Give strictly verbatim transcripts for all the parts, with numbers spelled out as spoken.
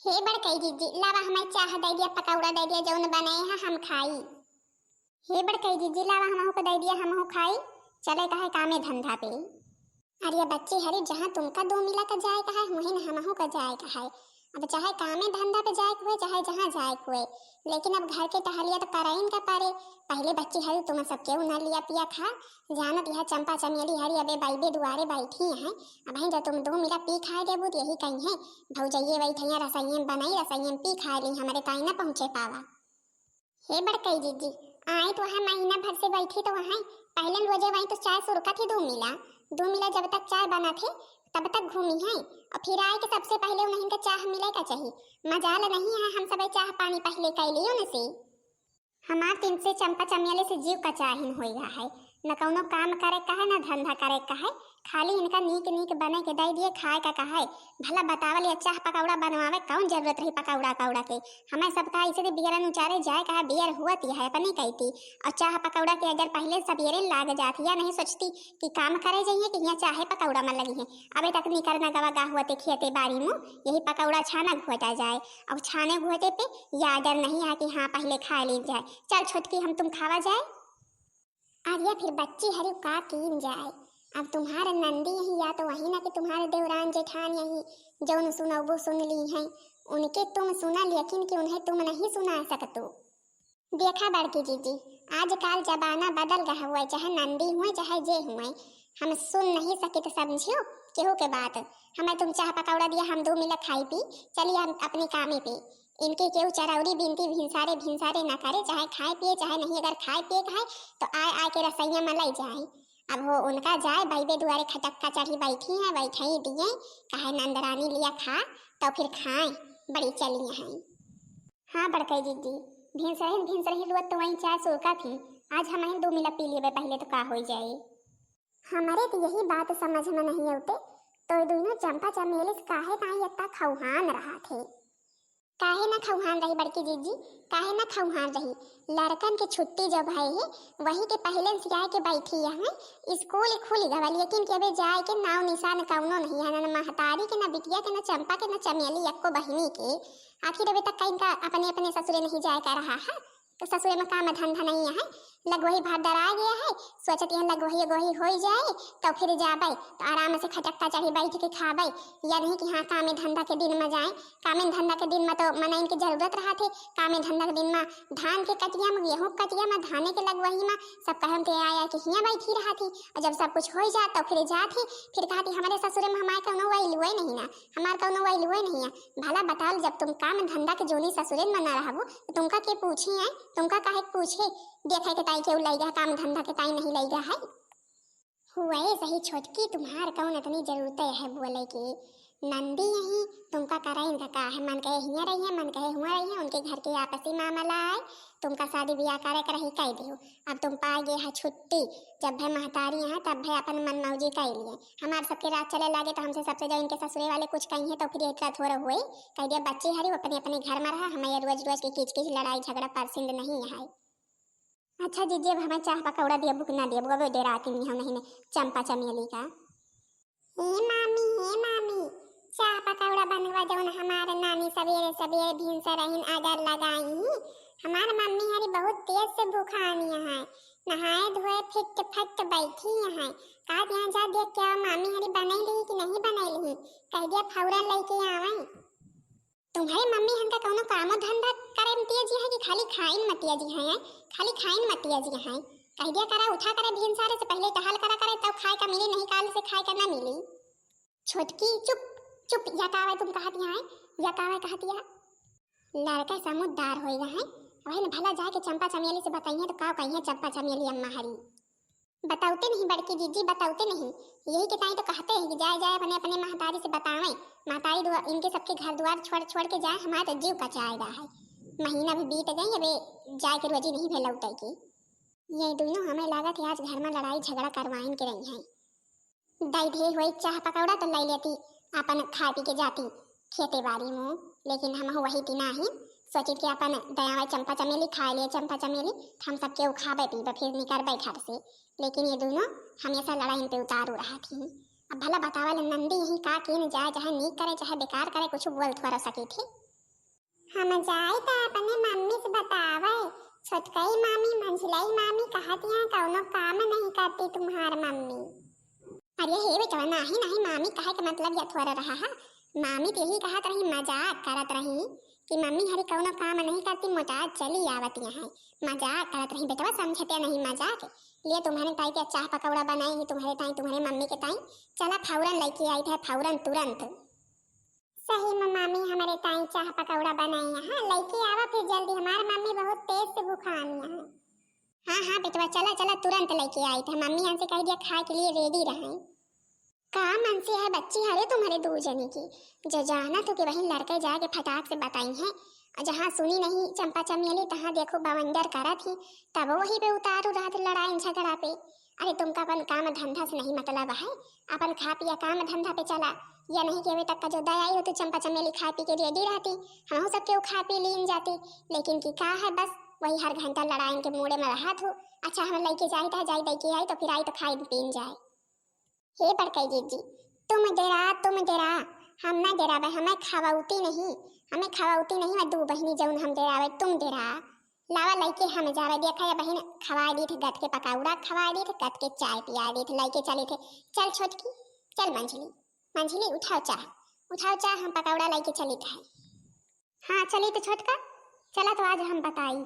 हे बड़कई जीजी, लावा हमें चाह दे दिया, पकौड़ा दे दिया, जौन बनाए हैं हम खाई। हे बड़कई जीजी, लावा हमहू को दे दिया, हमहू खाई। चले का है कामे धंधा पे। अरे बच्ची हरी, जहाँ तुमका दो मिला का जाए का है, वहीं न हमहू का जाए का है। अब चाहे कामे धंधा पे जाए के हुए, चाहे जहाँ जाए के हुए, लेकिन अब घर के टहलिया तो कराइन का परे। पहले बच्ची हरी तुम सबके उन्हा लिया पिया खा, जानत यह चंपा चमेली हरी अबे बाइबे दुआरे बैठी हैं। अब हैं जब तुम दो मिला पी खाए देबू तो यही कहीं है, भौजइये बैठ हैं रसोइये में बनाई, रसोइये में पी खाए ली, हमारे ताई ना पहुँचे पावा। हे बड़कई जीजी, आए तो वहाँ महीना भर से बैठी तो वहाँ, पहले रोजे वहीं तो चाय सुरकत ही दो मिला, दो मिला जब तक चाय बनत है तब तक घूमी है, और फिर आए के सबसे पहले उन्हीं का चाह मिले का चाहिए। मजाल नहीं है, हम सब चाह पानी पहले कैली उनसे। हमार दिन से चंपा चमेली से जीव कचाहिन होई गा है, न कौनो काम करे का है, न धंधा करे का है, खाली इनका नीक नीक बने के दे दिए खाए का कहे। भला बतावल, या चाह पकौड़ा बनवावे कौन जरूरत रही पकौड़ा कौड़ा के? हमें सबका ऐसे भी बियरन उचारे जाए का है, बियर हुआ ती है अपनी कहती। और चाह पकौड़ा के अगर पहले सबेरे लाग जाती या नहीं सोचती कि काम करे जाइए कि यहाँ चाहे पकौड़ा में लगी है। अबे तक निकर न गवा गा हुआ ते खेते बारी मुँह, यही पकौड़ा छाना घोटा जाए। और छाने घोटे पे या अगर नहीं है कि हाँ पहले खा ली जाए। चल छोटकी हम तुम खावा जाए। अरे फिर बच्ची हरी का कीन जाए, अब तुम्हारे नंदी यही या तो वही ना कि तुम्हारे देवरान जेठान यही जौन सुनौबो सुन ली हैं, उनके तुम सुना लेकिन कि उन्हें तुम नहीं सुना सकतो। देखा बड़की जीजी, आजकल जमाना बदल गया हुआ है, चाहे नंदी हुए चाहे जे हुए, हम सुन नहीं सकित समझियो केहू के बात। हमें तुम चाह पकौड़ा दिया, हम दो मिला खाई पी चलिए हम अपने कामे पे। इनके केहू चरौरी बिनती भिनसारे भिनसारे ना करे, चाहे खाए पिए चाहे नहीं, अगर खाए पिए खाए तो आए आए के रसोइया में लई जाए। अब हो उनका जाए, बाइबे दुआरे खटक्का चढ़ी बैठी हैं, बैठाई दिए, कहे नंदरानी लिया खा, तो फिर खाए, बड़ी चली हैं। हाँ बड़कई जीजी, भिनसरहिन भिनसरहिन लुअत तो वहीं चाय सुरका थी, आज हम दो मिला पी लेबे पहले तो का हो जाए। हमारे तो यही बात समझ में नहीं आते, तो दोनों चंपा चमेली से काहे ताई इतना खौहान रहा थे? काहे ना खौहान रही बड़की जीजी, काहे ना खौहान रही? लड़कन के छुट्टी जब है ही, वही के पहले से आए के बैठी है। स्कूल खुल गवा, लेकिन के अबे जाए के नाव निशान कौनो नहीं है, ना महतारी के, ना बिटिया के, ना चंपा के, ना चमेली, एको बहिनी के। आखिर अबे तक कहीं का अपने अपने ससुरे नहीं जाए का रहा है, तो ससुरे में काम धंधा नहीं है। लगवही भात डरा गया है, सोचत यह लगवही अगवही होई जाए, तो फिर जाबे, तो आराम से खटक्का चढ़ी बैठ के खाबे। या नहीं कि हाँ, कामे धंधा के दिन में जाए। कामे धंधा के दिन में तो मनइन के जरूरत रहा थे, कामे धंधा के दिन में धान के कटिया में, गेहूँ के कटिया में, धाने के लगवही में, सब कहम के आया कि हियाँ बैठी रहा थी। और जब सब कुछ हो जात, तो फिर जात ही, फिर कहा थी, "हमारे ससुरे में हमारे कौनो वैल्यूए नहीं ना, हमार कौनो वैल्यूए नहीं है।" भला बताओ, जब तुम काम धंधा के जोनी ससुरे में ना रहबो, तो तुमका के पूछी है? तुमका काहे के पूछे? देखे के ताई केहू लइगा काम धंधा के ताई नहीं लइगा है। हुए सही छोटकी, तुम्हार कौन इतनी जरूरत है बोले की? नंदी यही, तुमका करे इनका का है? मन कहे हियाँ रही है, मन कहे हुआ रही है, उनके घर के आपसी मामला आए, तुमका शादी ब्याह करे के रही, कह दियो। अब तुम पा गए है छुट्टी, जब भे महतारी है तब भे अपन मन मौजी कर लिए। हमार सबके राज चले लागे तो हमसे सबसे जो इनके ससुरे वाले कुछ कही है तो फिर इतना थोड़ा हुए, कह दिया बच्चे हरी अपने अपने घर में रहा, हमें ये रोज रोज की किच किच लड़ाई झगड़ा पसंद नहीं है। अच्छा जीजी, अब हमें चाह पकौड़ा दिया बुक ना दिया, अब डेराती नहीं हम नहीं ने चंपा चमेली का। हे मामी, हे मामी, चाह पकौड़ा बनवा जौन हमार नानी सवेरे सवेरे भिनसरहिन अगर लगाई। हमार मम्मी हरी बहुत तेज से भूखानी है, नहाए धोए फिट फट बैठी है। का यहाँ जा देख के आओ मामी हरी बनैली कि नहीं बनैली, कह दिया फौरन लेके आवे। तुम्हारे मम्मी हमका कौनो कामो धंधा करे में तेजी है कि खाली खाइन में तेजी है? खाली खाइन में तेजी है। कह दिया करा, उठा करे भिनसारे से पहले टहल करा करे, तब खाए का मिले, नहीं काल से खाए का ना मिली। छोटकी चुप, चुप, या कावे तुम कहत यहाँ है, या कावे कहत या। लड़का समझदार होई है, वही न भला जाके चंपा चमेली से बताइए तो का कहिए चंपा चमेली अम्मा हरी। बताउते नहीं बड़की जीजी, बताउते नहीं। यही के ताई तो कहते हैं कि जाए जाए अपने अपने महतारी से बतावें। महतारी दुआ-, इनके सबके घर द्वार छोड़ छोड़ के जाए, हमारा तो जीव कचाए रहा है। महीना भी बीत गई, अबे जाए के रोजी नहीं भे लौटे की। ये दोनों हमें लागत है आज घर में लड़ाई झगड़ा करवाइन के रही हैं। दई दे होई चाह पकौड़ा तो लै लेती, अपन खाए पी के जाती खेते बारी मुँह, लेकिन हम वही ती नाही, सोचित के अपन दयावा चंपा चमेली खाए लिए चंपा चमेली, हम सबके उखाबे पीबे फिर निकरबे घर से। लेकिन ये दोनों हमेशा लड़ाई पे उतारू रहा थी। अब भला बतावा ले नंदी यही का कीन जाए, चाहे नीक करे चाहे बेकार करे, कुछ बोल थोड़ा सकी थी। हम जाई त अपने मम्मी से बतावे, छोटकई मामी, मंझिलई मामी कहत यहाँ कौनो काम नहीं करती तुम्हार मम्मी। अरे हे बेटवा, नाही नाही, मामी कहे के मतलब या थोड़ा रहा है। मामी तो यही कहत रही, मजाक करत रही कि मम्मी हरी कौनो काम नहीं करती, मोटा चली आवत यहाँ। मजाक करत रही बेटवा, समझते नहीं मजाक। लिए तुम्हारे ताई के चाह पकौड़ा बनाई है, तुम्हारे ताई, तुम्हारे मम्मी के ताई। चला फौरन लेके आई थे, फौरन, तुरंत। सही में मामी हमरे ताई चाह पकौड़ा बनाई है, हाँ, लेके आवा फिर जल्दी, हमार मम्मी बहुत तेज से भुखानी है। हाँ हाँ बेटवा, चला चला, तुरंत लेके आई थे, मम्मी हमसे कह दिया खाए के लिए रेडी रहे। का मन से है बच्ची हरे तुम्हारे दू जनी की, जो जाना तो कि वही लड़के जाके फटाक से बताई है। और जहाँ सुनी नहीं चंपा चमेली, तहाँ देखो बवंडर करत ही, तब वही पे उतारू रहत लड़ाई झगड़ा पे। अरे तुमका अपन काम धंधा से नहीं मतलब है, अपन खा पिया काम धंधा पे चला। या नहीं कि अबे तक का जो दया आई हो तो चंपा चमेली खाए पी के रेडी रहती, हम सब केहू खा पी लीन जाती। लेकिन कि का है बस वही हर घंटा लड़ाई के मूड़े में रहत हो। अच्छा हम लेके जाई तो जाई दे के आई तो फिर आई तो खाई पीन जाए। हे बड़कई जीजी, तुम डेरा, तुम डेरा, हम ना डेराबे, हमें खवाउती नहीं, हमें खवाउती नहीं, मैं दू बहिनी जौन हम डेराबे, तुम डेरा। लावा लइके हम जाबे, देखा या बहिन खवाए दीत गत के पकौड़ा, खवाए दीत गत के चाय पियाए दीत, लइके चलित है। चल छोटकी, चल मंझली, मंझली उठाओ चाह, उठाओ चाह, हम पकौड़ा लइके चलित है। हाँ, चली तो छोटका, चला तो आज हम बताई।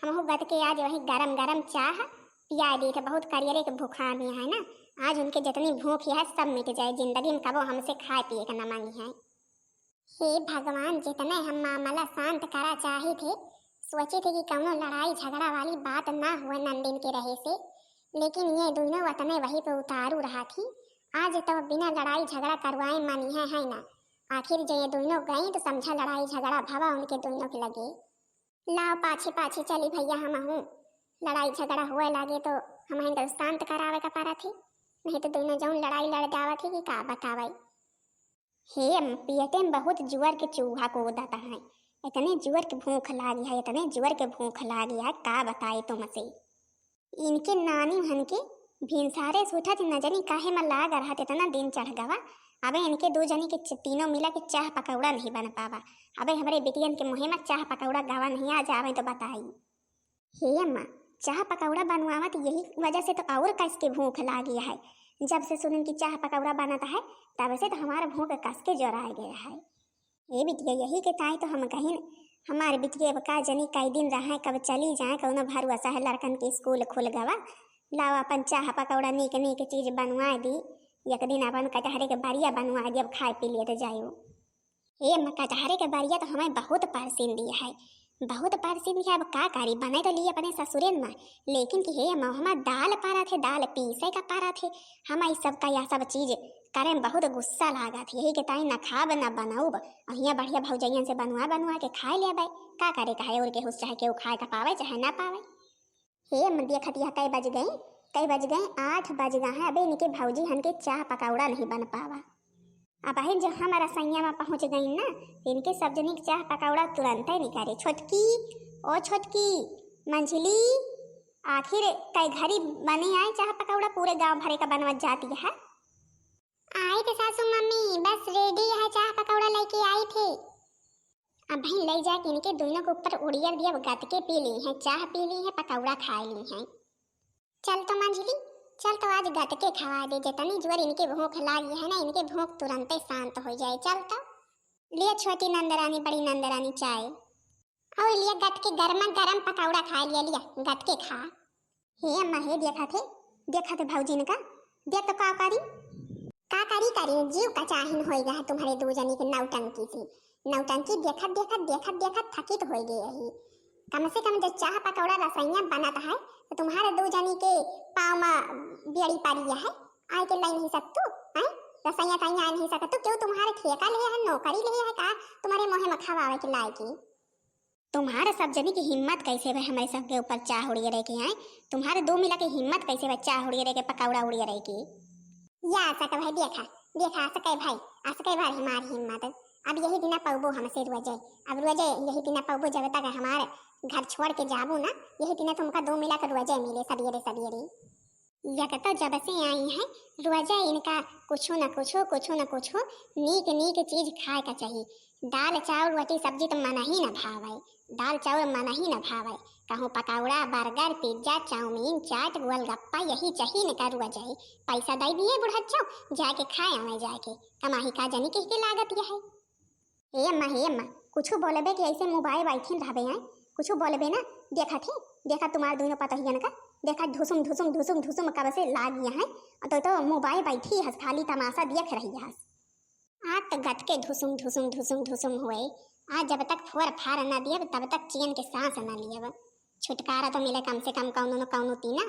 हमहू गत के आज वही गरम गरम चाह पिया दी थे, बहुत करियरे के भूखा भी है ना। आज उनके जितनी भूख है सब मिट जाए, जिंदगी में कबो हमसे खाए पिए के न मांगी है। हे भगवान, जितने हम मामला शांत करा चाही थे, सोचे थे कि कौनो लड़ाई झगड़ा वाली बात ना हुए नंदिन के रहे से, लेकिन ये दोनों वतने वही पे उतारू रहा थी। आज तो बिना लड़ाई झगड़ा करवाए मानी है, है ना। आखिर जो ये दोनों गई तो समझा लड़ाई झगड़ा भवा उनके दोनों के लगे। लाओ पाछे पाछे चली भैया हमहू, लड़ाई झगड़ा हुए लागे तो हमहिन के शांत करावे का पड़ा थी, नहीं तो दोनों जौन लड़ाई लड़ जावत ही कि का बतावे। हे अम, पेटे में बहुत जुअर के चूहा कूदत है, इतने जुअर के भूख लागी है, इतने जुअर के भूख लागी है, का बताई तुमसे। इनके नानी हन के भिनसारे से उठत न जनी काहे में लाग रहत, इतना दिन चढ़ गवा। अबे इनके दो जनी के च-, तीनों मिला के चाह पकौड़ा नहीं बन पावा। अबे हमरे बिटियन के मुँहे में चाह पकौड़ा गवा नहीं आ जावे तो बताई। हे अम्मा, चाह पकौड़ा बनवावत यही वजह से तो और कस के भूख लागी है। जब से सुनन की चाह पकौड़ा बनत है, तब से तो हमारा भूख कस के जोराए गया है। ए बिटिया, यही के ताई तो हम कहिन, हमार बिटिया अब का जनी कई दिन रहे, कब चली जाए, कौनो भरोसा है, लड़कन के स्कूल खुल गवा। लाओ अपन चाह पकौड़ा नीक नीक चीज बनवा दी, एक दिन अपन कटहरे के बरिया बनवा दी, अब खाए पी लिए तो जायो। ए अम्मा, कटहरे के बरिया तो हमें बहुत पसंद है, बहुत पसंद है। अब का करी, बने तो लिए अपने ससुरेन में, लेकिन कि हे अम्मा, हमार दाल पारा थे, दाल पीसे का पारा थे, हम ई सब का यह सब चीज करे में बहुत गुस्सा लागत, यही के ताई न खाब न बनौब। अहिया बढ़िया भौजैयन से बनवा बनवा के खाए लेबै। का करे का है, और केहू से चाहे केहू खाए का पावे चाहे ना पावे। हे अम्मा, देखत यह कई बज गई, कई बज गई, आठ बज गए हैं। अबे इनके भौजी हन के चाह पकौड़ा नहीं बन पावा। अब अहिन जो हम रसोइया में पहुँच गई ना, तो इनके सब जनी के चाह पकौड़ा तुरंते निकरे। छोटकी, ओ छोटकी, मंझली, आखिर कई घरी बने आए चाह पकौड़ा, पूरे गांव भरे का बनवत जाती है। आई थे सासू मम्मी, बस रेडी है, चाह पकौड़ा लेके आई थे। अब भाई ले जाके इनके दोनों के ऊपर उड़ियर दिया, गत के पी ली हैं, चाह पी ली हैं, पकौड़ा खा ली हैं। चल तो मंझली, चल तो आज गत के खवा दे, जितनी जोर इनके भूख लागी है ना, इनके भूख तुरंते शांत हो जाए। चल तो लिया छोटी नंदरानी, बड़ी नंदरानी चाय। और लिया गत के गर्मा गर्म पकौड़ा खा लिया, लिया गत के खा। हे अम्मा, हे देखा थे, देखा थे भौजी ने का, देख तो का करी। का करी, करी, जीव कचाहिन होई गया है तुम्हारे दो जनी के नौटंकी से। नौटंकी देखत, देखत, देखत, देखत थकित होई गई है। कम से कम जो चाह पकौड़ा रसोइया बनत है, तो तुम्हारे दो जनी के पाँव में बेड़ी पड़ी है। आए के लाई नहीं सकतू, हैं? रसोइया कहीं आए नहीं सकतू, क्यों तुम्हारे ठेका लिए है, नौकरी लिए है का, तुम्हारे मोहे में खवावे के लाए की? तुम्हारे सब जनी की हिम्मत कैसे भई हमारे सबके ऊपर चाह उड़िए रहे के आए? तुम्हारे दो मिला के हिम्मत कैसे भई चाह उड़िए रहे के, पकौड़ा उड़िए रहे के? या आशा का भाई देखा, देखा आशा का भाई, आशा का भाई हमारी हिम्मत। अब यही दिना पौबो हमसे रोजे, अब रोजे यही दिना पौबो जब तक हमारे घर छोड़ के जाबू ना, यही दिना तुमका दो मिला के रोजे मिले सबियरे सबियरे। यक तो जब से आई है, रोजे इनका कुछो न कुछो, कुछो न कुछो नीक नीक चीज खाए का चाही। दाल चाउर रोटी सब्जी तो मन ही न भावे, दाल चाउर मन ही न भावे। कहूँ पकौड़ा, बर्गर, पिज्जा, चाउमीन, चाट, गोलगप्पा, यही चाहिए न करुआ जाए। पैसा दे दिए बुढ़च्चो, जाके खाए आवे जाके, कमाही का जनी किह के लागत यह है। हे अम्मा, हे अम्मा, कुछ बोलबे कि ऐसे मुँह बाए बैठिन रहबे हैं, कुछ बोलबे ना। देखत ही, देखा तुम्हार दुइनो पतोहियन का, देखा धुसुम धुसुम धुसुम धुसुम कब से लाग यहाँ है, तो, तो मुँह बाए बैठी हस, खाली तमाशा देख रही हस। आ त गत के धुसुम धुसुम धुसुम धुसुम हुए। आ जब तक फोर फार न दियब, तब तक चैन के सांस न लियब। छुटकारा तो मिले कम से कम कौनो न कौनो तीना।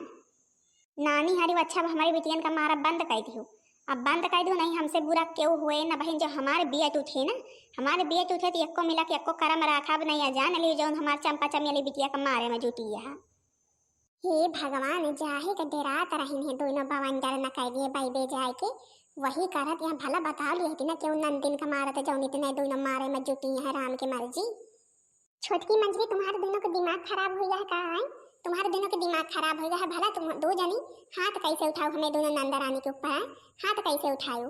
नानी हरी, अच्छा, अब हमरे बिटियन का मारा बंद कर दियो, अब बंद कर दियो, नहीं हमसे बुरा केहू हुए ना बहिन। जो हमारे बियत उठे ना, हमारे बियत उठे तो एक्को मिला के एक्को करम राखब नहीं, या जान लियो जौन हमार चंपा चमेली बिटिया का मारे में जुटी है। हे भगवान, जाहे के डेरात रहिन है, दोनों बवंडर न कर दिए बैबे जाए के। वही करत यहाँ भला बता लिया कि ना केहू नंदिन का मारत, जौन इतने दोनों मारे में जुटी है, राम के मर्जी। छोटकी मंझली, तुम्हारे दोनों के दिमाग खराब हो गया है का, आय? तुम्हारे दोनों के दिमाग खराब हो गया है, भला तुम दो जनी हाथ कैसे उठाओ हमें दोनों नंदरानी के ऊपर, आय? हाथ कैसे उठाओ?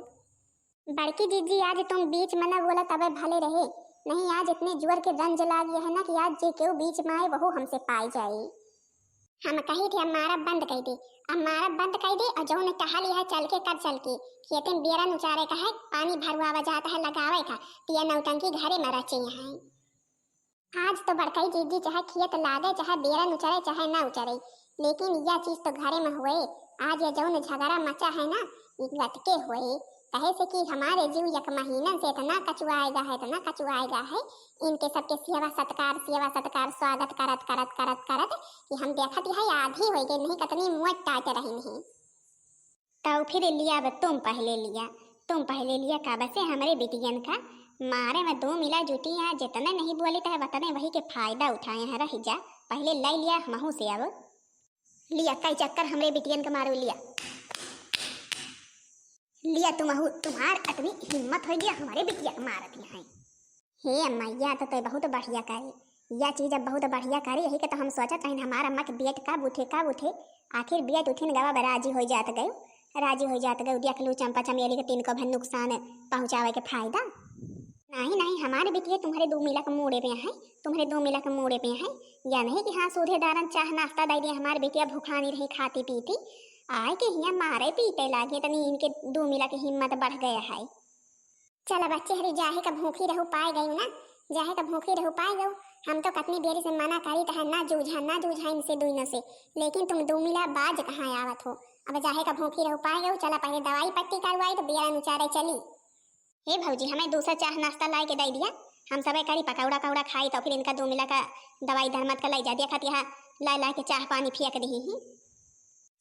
बड़की जीजी, आज तुम बीच में न बोला तबे भले रहे, नहीं आज इतने जोर के रंज लाग गया है ना कि आज जे केहू बीच में आए वहू हमसे पाए जाए। हम कही थे, अब मारा बंद कर दे, अब मारा बंद कर दे, और जौन टहल यह चल के कर चल के, खेते में बेरन उचारे का है, पानी भरवावा जाता है लगावे का, तो यह नौटंकी घरे में रचे हैं। आज तो बड़कई जीजी चाहे खेत लागे, चाहे बेरन उचरे, चाहे ना उचरे, लेकिन यह चीज तो घरे में हुए। आज यह जौन झगड़ा मचा है ना, ये गत के हुए, कहे से कि हमारे जीव एक महीनन से इतना कचुआएगा है, इतना कचुआएगा है, इनके सबके सेवा सत्कार, सेवा सत्कार, स्वागत करत, करत, करत, करत कि हम देखत है आधी हो गई, नहीं कतनी मोट टाट रही नहीं। तौ फिर लिया, अब तुम पहले लिया, तुम पहले लिया, कब से हमरे बिटियन का मारे में दो मिला जुटी हैं, जितने नहीं बोली तो वतने वही के फायदा उठाए हैं। रह जा, पहले ले लिया हमहू से। अब लिया, कई चक्कर हमरे बिटियन का मारो, लिया, लिया तुमहू, तुम्हार इतनी हिम्मत हो गया, हमारे बिटिया का मारत हैं। हे अम्मा, या तो तय बहुत बढ़िया करे, या चीज अब बहुत बढ़िया करे, यही के तो हम सोचत रहिन, हमार अम्मा के बेट कब उठे, कब उठे। आखिर बेट उठिन गवा, अब राजी हो जात गयो, राजी हो जात गयो। देख लू चंपा चमेली के तीन को भर नुकसान पहुँचावे के फायदा। नहीं, नहीं, हमारे बिटिया तुम्हारे दो मिला के मूड़े पे हैं, तुम्हारे दो मिला के मूड़े पे हैं। या नहीं कि हाँ, सूधे दारन चाह नाश्ता दे दिया, हमारे बिटिया भुखानी रही खाती पीती, आए के हिया मारे पीटे लागे, तनी इनके दो मिला के हिम्मत बढ़ गया है। चला बच्ची हरी, जाहे का भूखी रहू पाए गयू ना, जाहे का भूखी रहू पाए गयू। हम तो कतनी देरी से मना करी तहे ना जूझा, ना जूझा इनसे दुइनों से, लेकिन तुम दो मिला बाज कहाँ आवत हो। अब जाहे का भूखी रहू पाए गयू, चला पहले दवाई पट्टी करवाई तो बेरन उचारे चली। हे भौजी, हमें दूसरा चाह नाश्ता लाए के दे दिया, हम सबे करी पकौड़ा कौड़ा खाई तो फिर इनका दो मिला का दवाई धर्मत का ले जा दिया खाती, हाँ, ला ला के चाह पानी फेंक दी ही।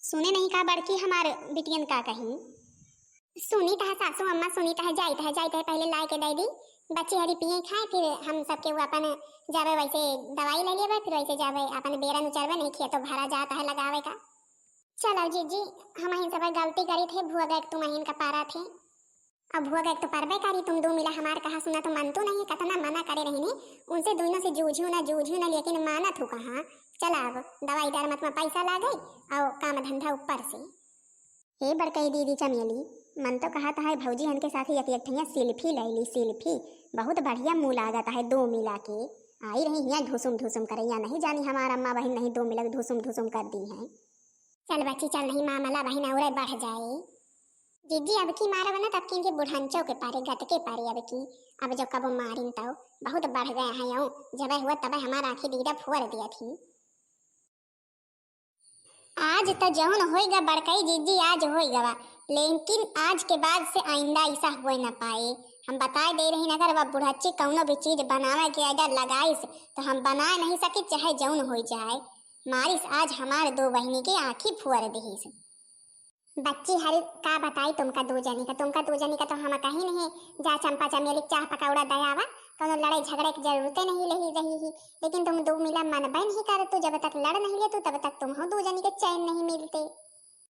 सुने नहीं का बड़की हमार बिटियन का कही। सुनी तह सासू अम्मा, सुनी तह, जाई तह, जाई तह, पहले लाए के दे दी। बच्ची हरी पिए खाए, फिर हम सबके वो अपन जावे वैसे दवाई ले लेबे, फिर वैसे जावे अपन बेरन उचरबे, नहीं खेतो भरा जाता है लगावे का। चलो जीजी, हम ही सब गलती करी थे, भुआ गए तुम अहिन का पारा थे। अब भुआ गए तो परबे करी, तुम दो मिला हमार कहा सुना तो मन तो नहीं, कतना मना करे रहने, उनसे दोनों से जूझू ना, जूझू ना, लेकिन मानत हो कहाँ। चला अब दवाई दरमत में पैसा लागे और काम धंधा ऊपर से। हे बड़कई दीदी चमेली, मन तो कहत है भौजी हन के साथे एक एक ठैया सेल्फी ले ली, सेल्फी। बहुत बढ़िया मुँह लागत है दो मिला के। आई रही हियाँ ढुसुम ढुसुम करे, या नहीं जानी हमार अम्मा बहिन नहीं दो मिला के ढुसुम ढुसुम कर दी है। चल बच्ची चल, नहीं मामला बहिन औरे बढ़ जाए। जीजी अब की मारब ना, तब की इनके बुढ़ंचो के पारे, गत के पारे अब की। अब जो कबो मारिन तो बहुत बढ़ गया है, यूं जब हुआ तब हमार आँखी दीदा फोड़ दिया थी। आज त जौन होइगा बड़कई जीजी, आज होइगा, लेकिन आज के बाद से आइंदा ऐसा हुए न पाए। हम बताए दे रही, अगर वह बुढ़च्ची कौनो भी चीज बनावे के order लगाइस तो हम बनाए नहीं सकी, चाहे जौन हो जाए। मारिस आज हमार दो बहिनी के आँखी फोड़ दिहिस। बच्ची हरी का बताई तुमका दो जनी का, तुमका दो जनी का तो हम कहीं नहीं, जा चंपा चमेली चाह पकौड़ा दयावा, कौनो लड़ाई झगड़े की जरूरते नहीं रही रही ही। लेकिन तुम दो मिला मनबे नहीं करतू, जब तक लड़ नहीं लेतू तब तक तुम हो दो जनी के चैन नहीं मिलते।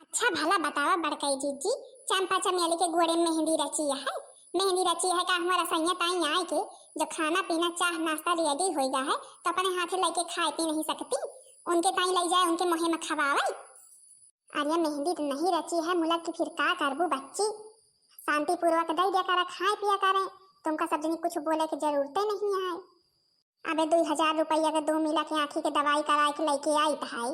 अच्छा भला बतावा बड़कई जीजी, चंपा चमेली के गोड़े मेहंदी रची है, मेहंदी रची है का हमारा सैया ताई आए के जो खाना पीना चाह नाश्ता ready होइगा है तो अपने हाथे लेके खाए पी नहीं सकती, उनके ताई ले जाए उनके मोहे में खवावे। अरे मेहंदी तो नहीं रची है मुलक की, फिर का करबू बच्ची, शांतिपूर्वक दे दिया करा, खाए पिया करें, तुमका सब जनी कुछ बोले के जरूरते नहीं है। अबे दुई हजार रुपया के दो मिला के आँखी के दवाई कराए के लइके आइत है।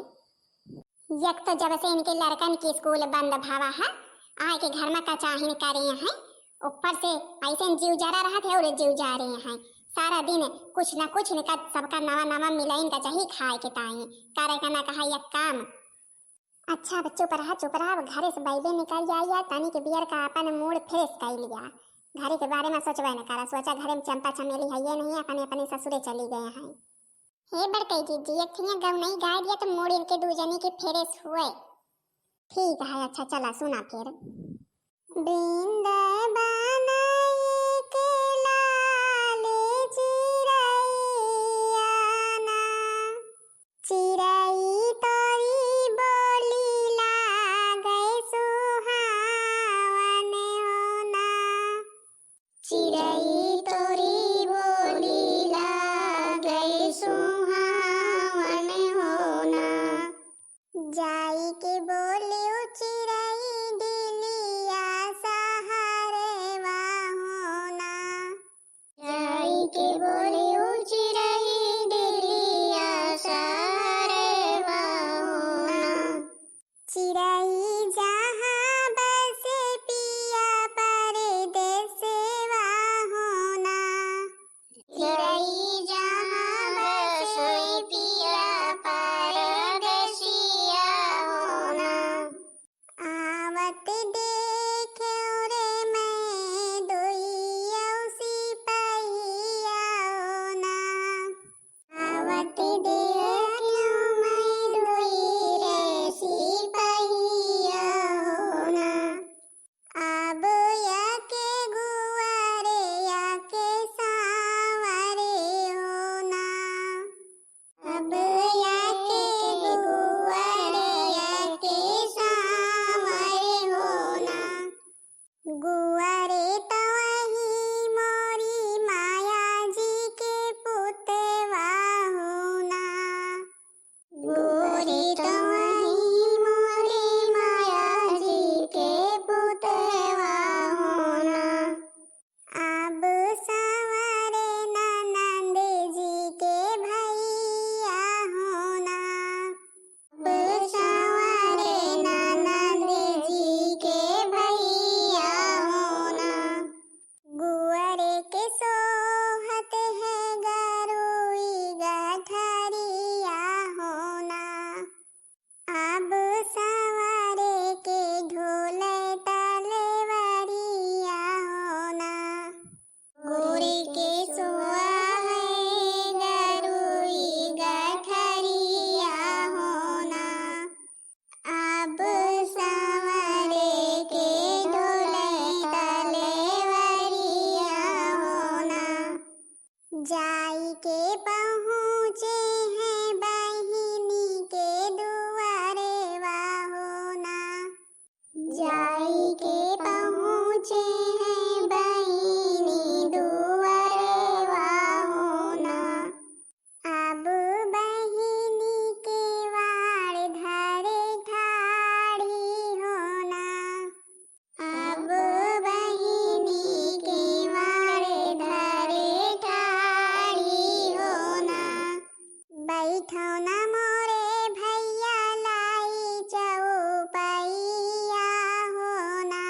एक तो जब से इनके लड़कन के स्कूल बंद भावा है, आए के घर में कचाहिन करे हैं, ऊपर से ऐसे जीव जरा रहत है और जीव जा रहे हैं। सारा दिन कुछ ना कुछ इनका सबका नवा नवा मिला इनका चाही खाए के ताई, करे का ना कहा एक काम। अच्छा, अब चुप रहा, चुप रहा, अब घरे से बैबे निकल जाई यार, तनी के बियर का अपन mood fresh कर लिया। घरे के बारे में सोचबे न करा, सोचा घरे में चंपा चमेली है ये नहीं, अपने अपने ससुरे चली गए हैं। हे बड़कई जीजी, एक ठिया गौनई गाय दिया तो mood इनके दू जनी के fresh हुए। ठीक है, अच्छा चला सुना फिर। वृंदावन एक लाल चिरैया ना, चिरई तोरी बोली लागे सुहावन हो ना। चिरई तोरी बोली लागे सुहावन हो ना। जाई के बोलियो चिरई दिलिया सहरवा हो ना। जाई के बोलियो चिरई दिलिया सहरवा हो ना। चिरई जहाँ बसे पिया परदेसवा हो ना। चिरई जहाँ बसे पिया परदेसिया हो ना। आवत देखे रे मैं दुइयौ सिपहिया हो ना। आवत देखे मैं दुई रे सिपहिया हो ना। अब या के गुआरे या के सांवरे हो ना। अब या के गुआरे या के सांवरे हो ना। गुआरे तो वही मोरी माया जी के पुतवा हो ना। गुआरे तो वही मोरी माया जी के पुतवा हो ना। अब सांवरे ननद जी के भैया हो ना। अब सांवरे ननद जी के भैया हो ना। गुआरे के सोहत है गरुई गठरिया हो ना। अब सांवरे के ढोले तलवरिया हो ना। गुआरे के सोहत है गरुई गठरिया हो ना। अब सांवरे के ढोले तलवरिया हो ना। जाई के पहुँचे हैं बहिनी के दुआरे वा हो ना। जाई के पहुँचे हैं बहिनी दुआरे वा हो ना। अब बहिनी के वाड़ धरे ठाढ़ी हो ना। अब बहिनी के वाड़ धरे ठाढ़ी हो ना। बैठौ ना मोरे भैया लाई चौपैया हो ना।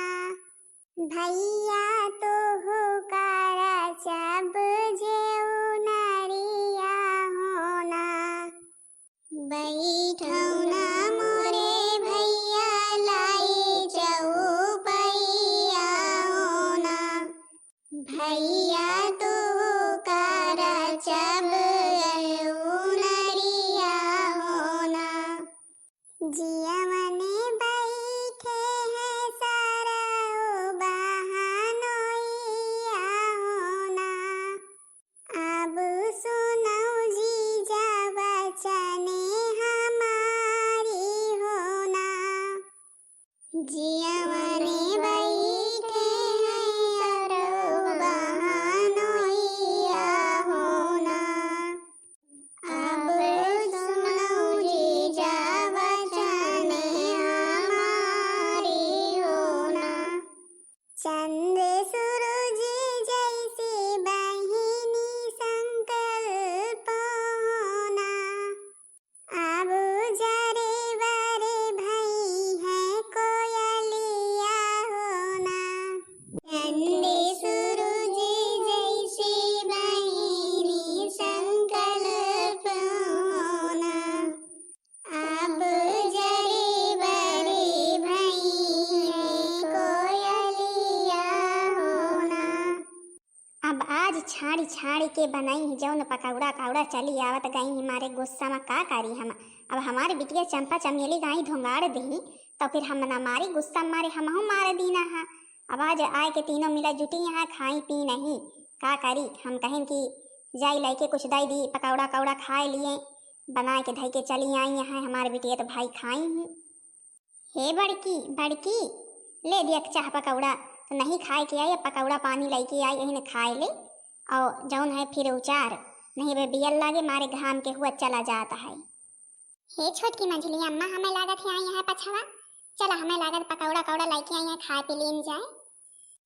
भैया तोहू करा चब जेऊ नरिया हो ना। बैठौ ना मोरे भैया लाई चौपैया हो ना। भैया तोहू करा चब जेऊ नरिया हो ना। जियवने बैठे हैं सरऊ बहनोइया हो ना। अब सुनौ जीजा वचने हमारी हो ना। जियवने बैठे हैं सरऊ बहनोइया हो ना। अब सुनौ जीजा वचने हमारी हो ना। चंद सूरज जैसी के बनाई ही, जौन पकौड़ा कौड़ा चली आवत गई ही मारे गुस्सा मा, का करी हम। अब हमारे बिटिया चंपा चमेली गाई धुंगाड़ देही, तो फिर हम ना मारी गुस्सा मारे हमहू मार दीना हा। अब आज आए के तीनों मिला जुटी यहाँ खाई पी नहीं, का करी। हम कहें कि जाई लइके कुछ दई दी, पकौड़ा कौड़ा खाए लिए, बनाए के धई के चली आई यहाँ, हमारे बिटिया तो भाई खाई ही। हे बड़की, बड़की, ले दिया चाह पकौड़ा, तो नहीं खाए के आई, अब पकौड़ा पानी लइके आई, यही ने खाए ले, और जौन है फिर उचार, नहीं बे बियल लागे मारे घाम के हुआ चला जाता है। हे छोटकी मंझली अम्मा, हमें लागत है आई यहाँ पछवा, चला हमें लागत पकौड़ा कौड़ा लइके आई है, खाए पी लीन जाए।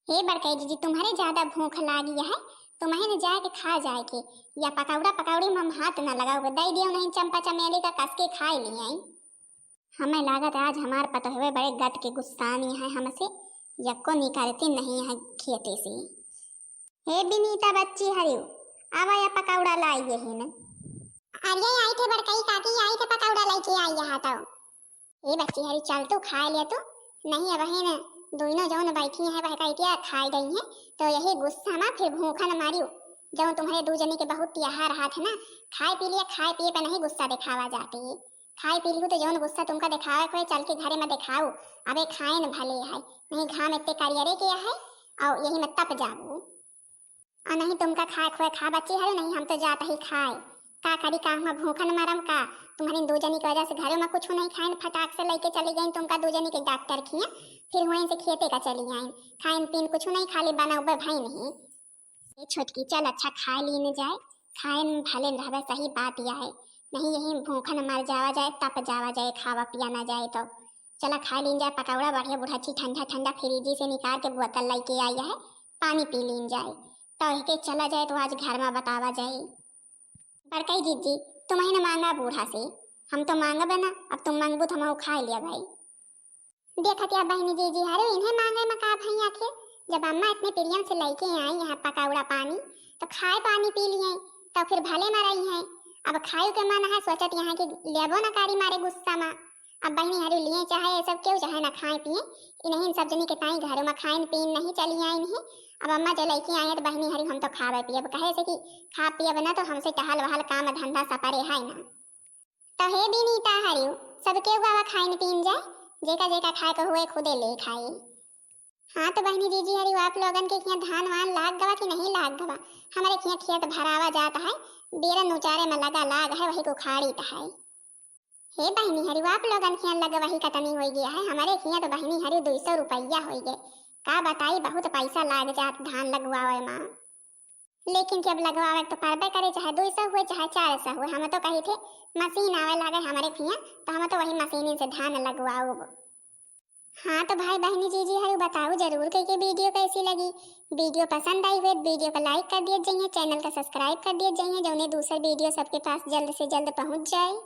हे बड़कई जीजी, तुम्हरे ज्यादा भूख लागी है, तुम्हें न जाए के खा जाए के, या पकौड़ा पकौड़ी में हम हाथ न लगाओगे, दई दियो नहीं चंपा चमेली का कस के खाए लिए आई। हमें लागत आज हमार पतोहवे बड़े गत के गुस्सानी है हमसे, यक्को निकारती नहीं है खेते से। हे बिनीता बच्ची हरियो, आवा या पकौड़ा लाई यही न। अरे आई थे बड़कई काकी, आई थे पकौड़ा लइके आई यहाँ तो। ए बच्ची हरी चल तू खाए ले तू, नहीं अब है न दोनों जौन बैठी हैं वह कहतिया खाए गई हैं, तो यही गुस्सा मा फिर भूखा न मारियो। जौन तुम्हरे दू जने के बहुत तिहार हाथ है ना, खाए पी लिया, खाए पिए पे नहीं गुस्सा दिखावा जाती। खाए पी लिहू तो जौन गुस्सा तुमका दिखावे के होए, चल के घरे में दिखाऊ। अबे खाए न भले है, नहीं घाम इतने करियरे के है, और यही में तप जाबू। और नहीं तुमका खाए खोए खा बच्ची हरे, नहीं हम तो जात ही खाए। का करी, का हुआ भूखन मरम का? तुम्हरे दू जनी की वजह से घरों में कुछ नहीं खाए, फटाक से लेके चली गई तुमका दू जनी के डॉक्टर खिया, फिर हुए से खेते का चली आई। खाए पीन कुछ नहीं, खाली बनौबे भाई नहीं। ए छोटकी, चल अच्छा खाए लीन जाए, खाए में भले रहबे, सही बात यह है, नहीं यही भूखन मर जावा जाए, तप जावा जाए, खावा पिया ना जाए तो। चला खाए लीन जाए पकौड़ा, बढ़िया बुढ़ाची ठंडा ठंडा फ्रिज से निकाल के बोतल लेके आई है, पानी पी लीन जाए। तो एहके चला जाए तो आज घर में बतावा जाए। बड़कई जीजी, तुम ही न मांगा बूढ़ा से, हम तो मांगबे ना, अब तुम मांगबू तो हम खाए लिया भाई। देखत या बहनी जीजी हरे, इन्हें मांगे में का भई आखिर, जब अम्मा इतने प्रियम से लेके आई यहाँ पकौड़ा पानी, तो खाए पानी पी लिए, तो फिर भले मरई हैं। अब खाए के मन है, सोचत यहाँ कि लेबो न कारी मारे गुस्सा मा। अब बहनी हरी लिए चाहे ये सब क्यों चाहे ना खाए पिए, इन्हें इन सब जनी के ताई घरों में खाइन पीन नहीं चली आइन है। अब अम्मा जो लेके आए हैं तो बहनी हरी हम तो खावे पिए, अब कहे से कि खा पिए ना तो हमसे टहल वहल काम धंधा सपरे है ना। तो हे बिनीता हरियो, सबके उगावा खाइन पीन जाए, जेका जेका खाए को हुए खुदे ले खाए। हाँ तो बहनी जीजी हरियो, आप लोगन के खिया धान वान लाग गवा कि नहीं लाग गवा? हमारे खिया खेत भरावा जात है, बेरन उचारे में लगा लाग है, वही को खाड़ी है। हे बहनी हरियो, आप लोगन खिया लगवही कतनी होई गया है, हमारे खिया तो बहनी हरियो दुई सौ रुपया होई गए। का बताई, बहुत पैसा लाग जात धान लगवावे मा। लेकिन कि अब लगवावे तो परबे करे, चाहे दुई सौ हुए चाहे चार सौ हुए। हम तो कही थे मशीन आवे लागे हमारे खिया, तो हम तो वही मशीन से धान लगवाऊब। हाँ तो भाई बहनी जीजी हरु बताओ जरूर कह के वीडियो कैसी लगी। वीडियो पसंद आई हुए तो वीडियो को लाइक कर दिए जाइए, चैनल का सब्सक्राइब कर दिए जाइए, जौने दूसर वीडियो सबके पास जल्द से जल्द पहुँच जाए।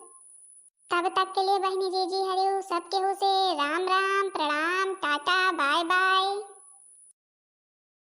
तब तक के लिए बहनी जीजी हरु सब केहू से राम राम, प्रणाम, टाटा, बाय बाय।